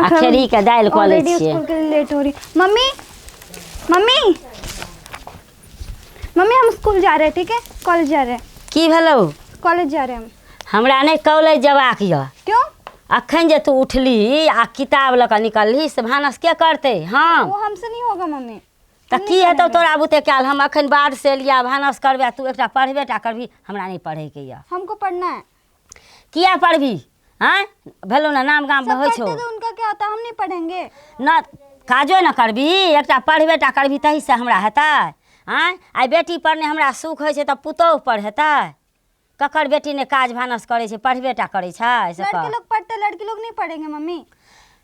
आ खेरहीके दालि कऽ लै ऑलरेडी छियै। स्कूल के लिए लेट हो रही। मम्मी, मम्मी, मम्मी, हम स्कूल जा रहे हैं, ठीक है? कॉलेज जा रहे हैं। की भेलौ? कॉलेज जा रहे हैं हम। हमरा नहि कॉलेज जेबाक यऽ। क्यों? अखन जे तू उठली आ किताब लऽ कऽ निकलली से भानस के करतै? हम। वो हमसे नहीं होगा मम्मी। तऽ की हेतौ तोरा बुते कयल? हम अखन बाढ़सँ एलियै, भानस करबै आ तू एकटा पढ़बे टा करबही। हमरा नहि पढ़ैके यऽ। हमको पढ़ना है। किया पढ़बही? आँय, भेलौ ने नाम गाम सब होइ छौ। पढ़ते तो उनका क्या होता है, हम नहीं पढ़ेंगे? न काजो ने करबही, एकटा पढ़बे टा करबही, तहीसँ हमरा हेतै? आँय, आइ बेटी पर नहि हमरा सुख होइ छै तऽ पुतोहु पर हेतै? ककर बेटी नहि काज भानस करै छै, पढ़बे टा करै छै से लड़के कह। लोग पढ़ते, लड़की लोग नहीं पढ़ेंगे मम्मी?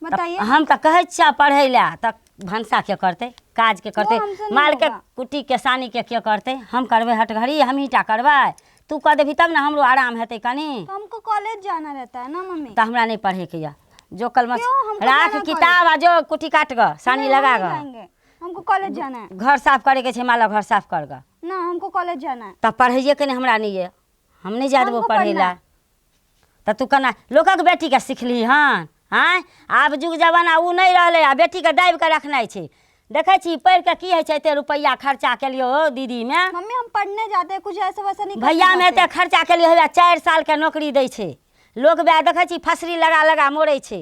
बताइए। हम तऽ कहै छियै पढ़ै लए, तऽ भनसा के करतै, काज के करतै? वो हमसे नहीं मालके होगा। कुट्टीके सानीके के करतै? हम करबै? हट घड़ी हमही टा करबै? तू कऽ देबही तब ने हमरो आराम हेतै कनि। तो हमको कॉलेज जाना रहता है ना मम्मी। तऽ हमरा नहि पढ़ैके यऽ, जो कलम क्यों? हमको राख जाना। किताब आ जो कुट्टी काट गऽ, सानी नहीं, हम लगा नहीं गऽ। जाएंगे, हमको कॉलेज जाना है। घर साफ करैके छै, मालक घर साफ कर गऽ। ना, हमको कॉलेज जाना है। तऽ पढ़ैएके नहि हमरा नहि यऽ, हम नहि जाय देबौ हमको पढ़ै पढ़ना लए। है। तऽ तू केना लोकक बेटीके सिखलिही हन? आँय, आब जुग जमाना ओ नहि रहलै आ बेटीके दाबि कऽ रखनाइ छै। देखै छी पढ़ि कऽ की होइ छै? एते रुपैआ खर्चा केलियौ हौ दीदीमे। मम्मी, हम पढ़ने जाते हैं, कुछ ऐसा वैसा नहीं करने भैयामे जाते। एते खर्चा केलियौ, हौवे 4 सालके नौकरी दै छै। लोक वएह देखै छी फसरी लगा लगा मोड़ै छै।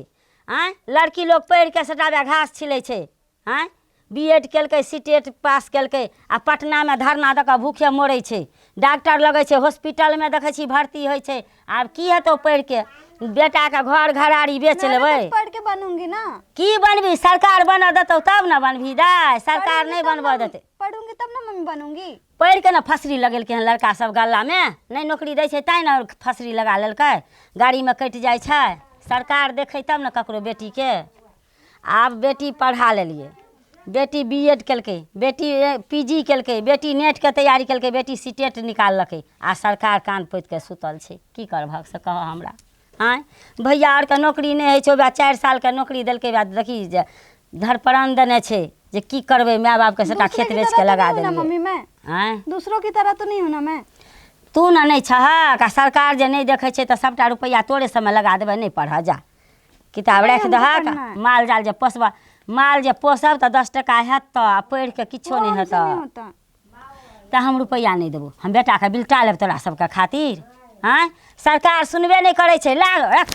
आँय, लड़की लोक पढ़ि कऽ सभटा वएह घास छिलै छै। आँय, बी एड केलकै, सी टेट पास केलकै आ पटनामे धरना दऽ कऽ भूखे मरै छै। डॉक्टर लगै छै, हॉस्पिटलमे देखै छी भर्ती होइ छै। आब की हेतौ पढ़िके? बेटाके घर घराड़ी बेच मैं भी लेबै? कुछ पढ़ के बनूंगी ना। की बनबी? सरकार बनऽ देतौ तब ने बनबही दाइ। सरकार पढ़ूंगी नहि तब ना बनबऽ देतै। पढ़ूंगी तब ना मम्मी बनूंगी। पढ़ि कऽ ने फसरी लगेलकै हन लड़का सब गल्लामे। नहि नौकरी दै छै तैँ ने फसरी लगा लेलकै, गाड़ीमे कटि जाइ छै। सरकार देखै तब ने ककरो बेटीके। आब बेटी पढ़ा लेलियै, बेटी बी एड केलकै, बेटी पी जी केलकै, बेटी नेटके तैयारी केलकै, बेटी सी टेट निकाललकै आ सरकार कान पोति कऽ सुतल छै। की करबहक से कहऽ हमरा? आँय, भैया आरके नौकरी नहि होइ छै, वएह 4 सालके नौकरी देलकै, वएह देखी जे धरपरान देने छै जे की करबै माय बापके, सबटा दूसरे खेत की बेच तरह कऽ तो लगा नहीं हूँ ना देलियै। मम्मी मैं। आँय, दूसरों की तरह तो नहीं हूँ ना मैं। तू ने नहि छहक आ सरकार जे नहि देखै छै तऽ सबटा रुपैआ तोरे सबमे लगा देबै। नहि पढ़ऽ जा, किताब नहीं, राखि हमको दहक। पढ़ना है। माल जाल जे पोसबह, माल जे पोसब तऽ 10 टका हेतऽ आ पढ़ि कऽ किछो वो नहि हमसे हेतऽ। नहीं होता। तऽ हम रुपैआ नहि देबौ, हम बेटाके बिलटा लेब तोरा सबके खातिर। आँय, सरकार सुनबे नहि करै छै, लाग रख।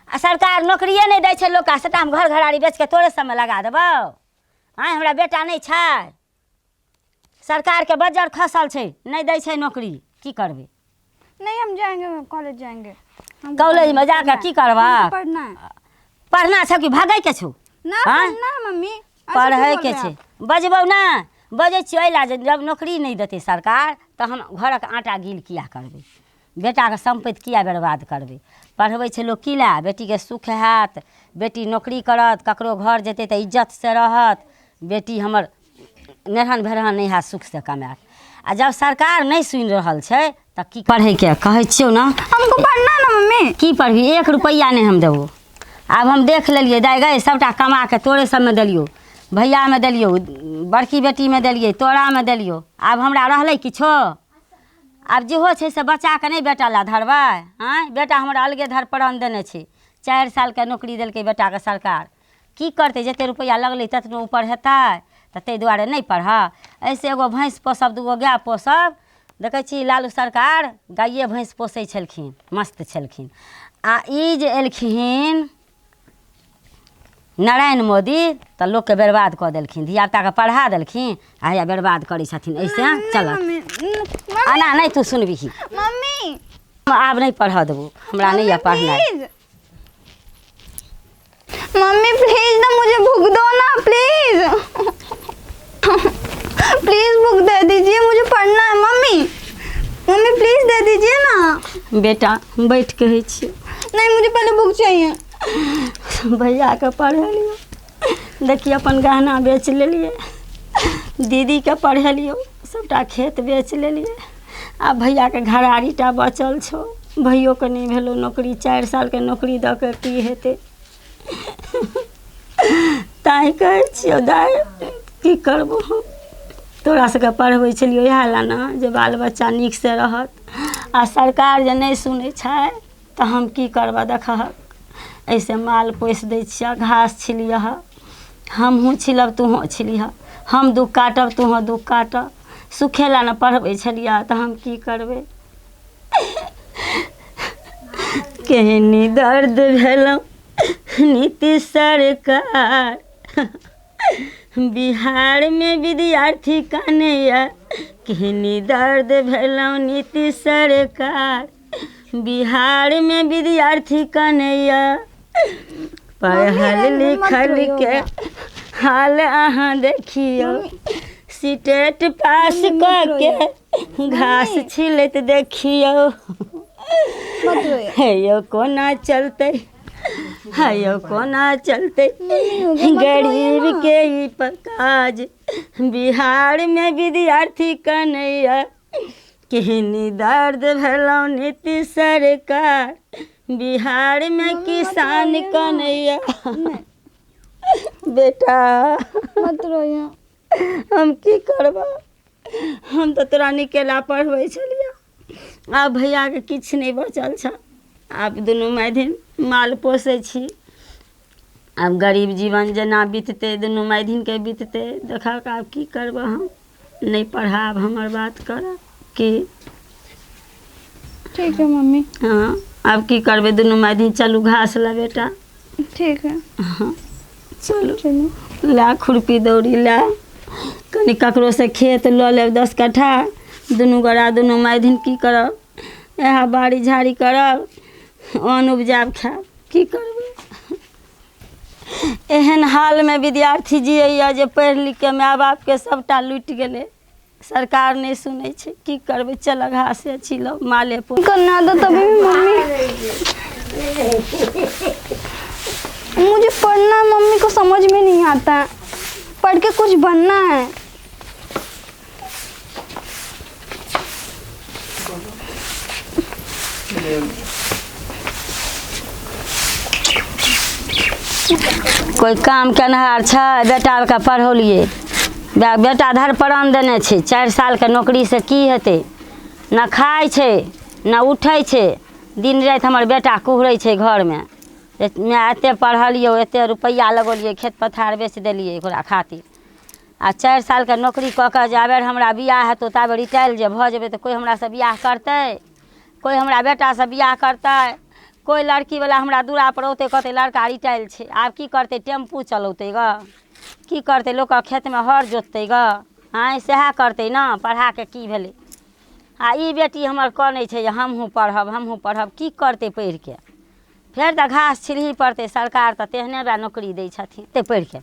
आ सरकार नौकरिए नहि दै छै लोकके, सबटा हम घर घराड़ी बेच कऽ तोरे सबमे लगा देबौ? आँय, हमरा बेटा नहि छै? सरकारके बज्जर खसल छै, नहि दै छै नौकरी, की करबै? नहीं, हम जाएंगे, कॉलेज जाएंगे हमको। कॉलेज में पढ़ना जाके है। की करबा? हमको पढ़ना है। पढ़ना छौ कि भागैके छौ? ना। हाँ? पढ़ना है मम्मी, ऐसे क्यों बोल पढ़ैके रहे हैं छै। आप? बजबौ ने, बजै छियै एहि लए जे जब नौकरी नहि देतै सरकार तऽ हम घरक आटा गील किया करबै? बेटाके सम्पत्ति किया बर्बाद करबै? पढ़बै छै लोक की लए? बेटीके सुख हैत, बेटी नौकरी करत, ककरो घर जेतै तऽ इज्जतसँ रहत, बेटी हमर नेहन भेरहन नहि हैत, सुखसँ कमायत। आ जब सरकार नहि सुनि रहल छै तऽ की पढ़ैके कहै छियौ ने? हमको पढ़ना है ना मम्मी। की पढ़बही? एक रुपैआ नहि हम देबौ। आब हम देख लेलियै दाइ गै, सभटा कमा कऽ तोरे सभमे देलियौ, भैयामे देलियौ, बड़की बेटीमे देलियै, तोरामे देलियौ। आब हमरा रहलै किछो? आब जेहो छै से बचा कऽ नहि बेटा लए धरबै? आँय, बेटा हमरा अलगे धरपरन देने छै। 4 सालके नौकरी देलकै बेटाके सरकार, की करतै? जतेक रुपैआ लगलै ततनो ऊपर हेतै तऽ ताहि दुआरे नहि पढ़ऽ। एहिसँ एगो भैँस पोसब, दूगो गाय पोसब। देखै छी लालू सरकार गाइए भैँस पोसै छलखिन, मस्त छलखिन। आ ई जे एलखिन नारायण मोदी तऽ लोकके बर्बाद कऽ देलखिन। धियापुताके पढ़ा देलखिन आ हैया बर्बाद करै छथिन। एहिसँ नहीं चलत मम्मी, एना नहि तू सुनबिही। मम्मी, हम आब नहि पढ़ऽ देबौ, हमरा नहि यऽ पढ़नाइ। प्लीज मम्मी, प्लीज ना, मुझे बुक दो ना, प्लीज प्लीज बुक दे दीजिए, मुझे पढ़ना है। मम्मी, मम्मी, प्लीज दे दीजिए ना। बेटा, बैठ कहै छियै। नहीं, मुझे पहले बुक चाहिए। भैयाके पढ़ेलियौ, देखिए अपन गहना बेच लेलियै, दीदीके पढ़ेलियौ, सभटा खेत बेच लेलियै। आब भैयाके घराड़ी टा बचल छौ। भैयोके नहि भेलौ नौकरी। 4 सालके नौकरी दऽ कऽ की हेतै? तैँ कहै छियौ दाइ, की करबौ हम? तोरा सबके पढ़बै छलियौ इएह लए ने जे बाल बच्चा नीकसँ रहत। आ सरकार जे नहि सुनै छै तऽ हम की करबऽ? देखहक एहिसँ माल पोसि दै छिअ, घास छिलिहऽ, हमहूँ छिलब तोहूँ छिलिहऽ, हम दुःख काटब तोहूँ दुःख काटऽ। सुखे लए ने पढ़बै छलिअ तऽ हम की करबै। केहन दर्द भेलहुँ नीतीश सरकार, बिहारमे विद्यार्थी कानैए। केहन दर्द भेलहुँ नीतीश सरकार, बिहारमे विद्यार्थी कानैए। पढ़ल लिखल के हाल अहाँ देखियौ, सिटेट पास कऽ के घास छिलैत देखियौ। हे यौ कोना चलतै, हे यौ कोना चलतै गरीबके ई काज, बिहारमे विद्यार्थी कनैया। केहन दर्द भेलहुँ नीतीश सरकार, बिहारमे किसान कनैया। बेटा मत रोइए। हम की करबऽ, हम तऽ तोरा निकेला पढ़बै छलियै, आब भैयाके किछु नहि बचल छऽ। आब दुनू मायधिन माल पोसै छी, आब गरीब जीवन जेना बिततै दुनू मायधिनके बिततै। देखहक आब की करबऽ, हम नहि पढ़ायब, हमर बात करऽ की। ठीक है मम्मी। हँ, आब की करबै दुनू मायधिन, चलू घास लए बेटा। ठीक है। हँ चलू। चलो। लए खुरपी दौरी लए, कनि ककरोसँ खेत लऽ लेब 10 कट्ठा, दुनू गोरा दुनू मायधिन की करब, इएह बाड़ी झाड़ी करब, अन्न उपजायब खायब, की करबै। एहन हालमे विद्यार्थी जियैए जे पढ़ि लिखिके माय बापके सभटा लुटि गेलै, सरकार नहि सुनै छै, की करबै। चल घासे छिलब माले पोस। करना था तभी भी मम्मी, मुझे पढ़ना मम्मी को समझ में नहीं आता है, पढ़ के कुछ बनना है। कोइ काम केनहार छै? बेटाके पढ़ौलियै, बेटा धरपरान देने छै। 4 सालके नौकरीसँ की हेतै? न खाइ छै न उठै छै, दिन राति हमर बेटा कुहरै छै घरमे। माय एतेक पढ़लियौ, एतेक रुपैआ लगौलियै, खेत पथार बेच देलियै ओकरा खातिर, आ 4 सालके नौकरी कऽ कऽ जाबेर हमरा बियाह हेतौ ताबे रिटायर जे भऽ जेबै तऽ कोइ हमरासँ बियाह करतै? कोइ हमरा बेटासँ बियाह करतै? कोइ लड़कीवला हमरा दुरापर औतै, कहतै लड़का रिटायर छै, आब की करतै? टेम्पू चलौतै गऽ, की करतै? लोकके खेतमे हर जोततै गऽ? आँय, सएह करतै ने। पढ़ाके की भेलै? आ ई बेटी हमर कनै छै जे हमहूँ पढ़ब, हमहूँ पढ़ब। की करतै पढ़िके? फेर तऽ घास छिलही पड़तै। सरकार तऽ तेहने बा नौकरी दै छथिन ते पढ़िके।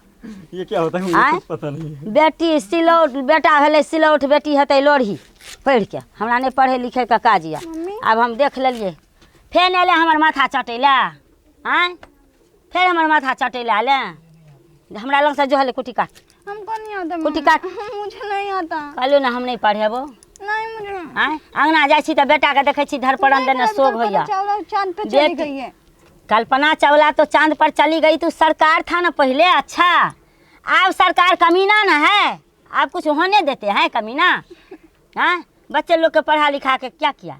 ये क्या होता है मुझे आँय? कुछ पता नहीं है। बेटी सिलौट, बेटा भेलै सिलौट, बेटी हेतै लोढ़ी पढ़िके। हमरा नहि पढ़ै लिखैके काज यऽ, आब हम देख लेलियै। फेर एलै हमर माथा चटै लए, आँय, फेर हमर माथा चटै लए एलै हमरा लगसँ। जो हले कुटी काट। हमको नहीं आता। कुटी काट। मुझे नहीं आता। कहलियौ ने हम नहि पढ़ेबो। नहीं मुझे। आँय, अङ्गना जाइ छी तऽ बेटाके देखै छी धरपड़न देने, शोभ होइया। चावला चांद पे चली गई है। कल्पना चावला तो चांद पर चली गई तो सरकार था ना पहले अच्छा, अब सरकार कमीना ना है, अब कुछ होने देते हैं कमीना? हाँ, बच्चे लोग के पढ़ा लिखा के क्या किया?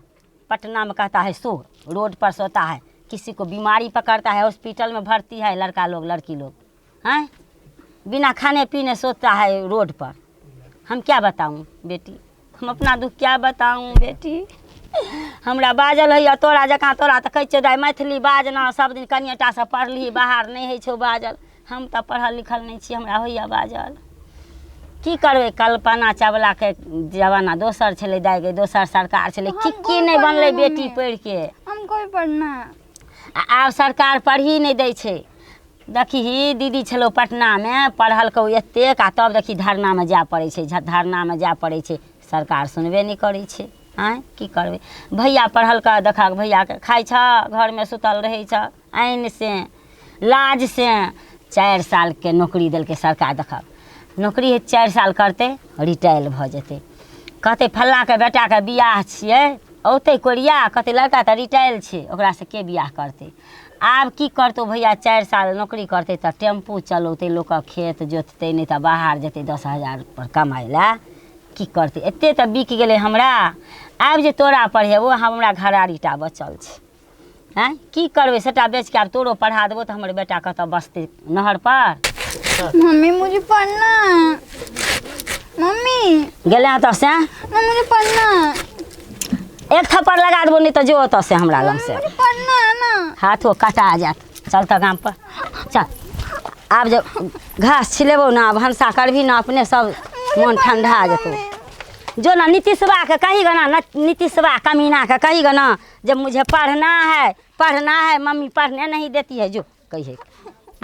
पटना में कहता है सो, रोड पर सोता है, किसी को बीमारी पकड़ता है, हॉस्पिटल में भर्ती है लड़का लोग लड़की लोग, हैं, बिना खाने पीने सोता है रोड पर। हम क्या बताऊँ बेटी, हम अपना दुख क्या बताऊँ बेटी। हमरा बाजल होइए तोरा जकाँ? तोरा तऽ कहै छियौ दाइ मैथिली बाजना, सब दिन कनिएटासँ पढ़लिही, बाहर नहि होइ छौ बाजल। हम तऽ पढ़ल लिखल नहि छी, हमरा होइए बाजल? की करबै? कल्पना चावलाके जमाना दोसर छलै दाइ गे, दोसर सरकार छलै। की की नहि बनलै बेटी पढ़िके। हमको भी पढ़ना है। आ आब सरकार पढ़ही नहि दै छै। देखही दीदी छलौ पटनामे, पढ़लकौ एतेक, आ तब देखी धरनामे जाय पड़ै छै, धरनामे जाय पड़ै छै, सरकार सुनबे नहि करै छै। आँय, की करबै? भैया पढ़लकै, देखहक भैयाके, खाइ छऽ घरमे सुतल रहै छऽ आइनसँ लाजसँ। 4 सालके नौकरी देलकै सरकार, देखहक नौकरी 4 साल करतै, रिटायर भऽ जेतै। कहतै फल्लाँके बेटाके बियाह छियै, औतै कोरिया, कहतै लड़का तऽ रिटायर छै, ओकरासँ के बियाह करतै? आब की करतौ भैया? 4 साल नौकरी करतै तऽ टेम्पू चलौतै, लोकक खेत जोततै, नहि तऽ बाहर जेतै 10,000 पर कमाइ लए। की करतै? एते तऽ बिक गेलै हमरा। आब जे तोरा पढ़ेबो, हमरा घरारीटा बचल छै। आँय की करबै सबटा बेचके आब तोरो पढ़ा देबौ तऽ हमर बेटा कतऽ बसतै नहर पर। मम्मी मुझे पढ़ना है। मम्मी गेलै ओतऽ से? ना मुझे पढ़ना है। एक थप्पड़ लगा देबो, नहीं तऽ जो ओतऽ से हमरा लग से। मुझे पढ़ना है ना। हाथो कटा जायत। चल तऽ गाम पर चल। आब जब घास छिलेबौ ना, भनसा करबही ना, अपने सब मन ठंडा जेतौ। जो ना नीतीशवा के कही गना न, नीतीशवा कमीना के कही गना जब मुझे पढ़ना है, पढ़ना है, मम्मी पढ़ने नहीं देती है। जो कहिए,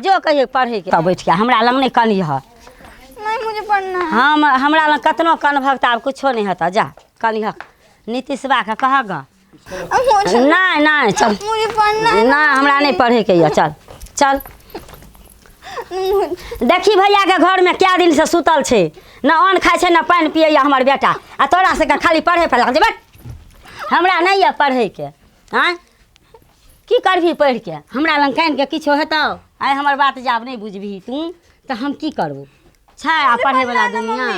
जो कहिए पढ़े के। तब बैठ के हमरा लग नहीं कनिह। नहीं मुझे पढ़ना है। हम हमरा लग कतनो कनभक तऽ आब कुछो नहीं हेतऽ। जा कनिह नीतीशवा के कह ग। मुझे नहीं नहीं चल। मुझे पढ़ना है। नहीं हमरा नहीं पढ़े के यऽ। चल चल। देखी भैया के घर में क्या दिन से सुतल छै, न अन्न खाइ छै न पानि पियैया हमर बेटा, आ तोरा सबके खाली पढ़े पर लागल छै। बैठ, हमरा नहीं यऽ पढ़े के। आँय की करबही पढ़ि के? हमरा लग कानि के किछो हेतौ? आइ हमर बात जाब नहीं बुझबही तू तऽ हम की करबौ? छै आ पढ़ैवला दुनिया,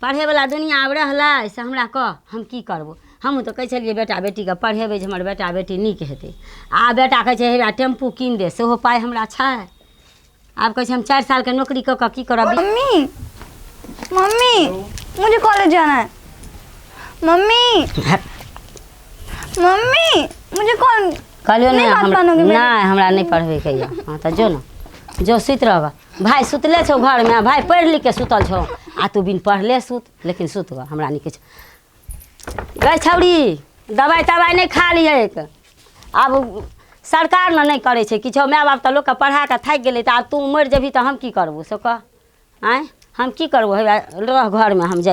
पढ़ैवला दुनिया आब रहलै से हमरा कह हम की करबौ? हमहूँ तऽ कहै छलियै बेटा बेटीके पढ़ेबै जे हमर बेटा बेटी नीक हेतै। आ बेटा कहै छै हे टेम्पू कीन दे, सेहो पाइ हमरा छै। आब कहै छै हम 4 सालके नौकरी कऽ कऽ की करब? मम्मी मम्मी मुझे कॉलेज जाना है। मम्मी मम्मी मुझे कॉल कहलियौ नहीं नहि बात हमरा मानोगे मेरी? नहि हमरा नहीं पढ़बैके यऽ। हाँ तऽ जो ने, जो सुति रहब। भाय सुतले छौ घरमे, भाय पढ़ि लिखके सुतल छौ, आ तू बिन पढ़ले सुत, लेकिन सुत गऽ, हमरा नहि किछु। गै छौड़ी दवाइ तवाइ नहि खा लिहैक। आब सरकार ने नहि करै छै किछो, माय बाप तऽ लोकके पढ़ा कऽ थाकि गेलै, तऽ आब तू मरि जेबही तऽ हम की करबौ से कह? आँय हम की करबौ? हे रह घरमे, हम जाइ।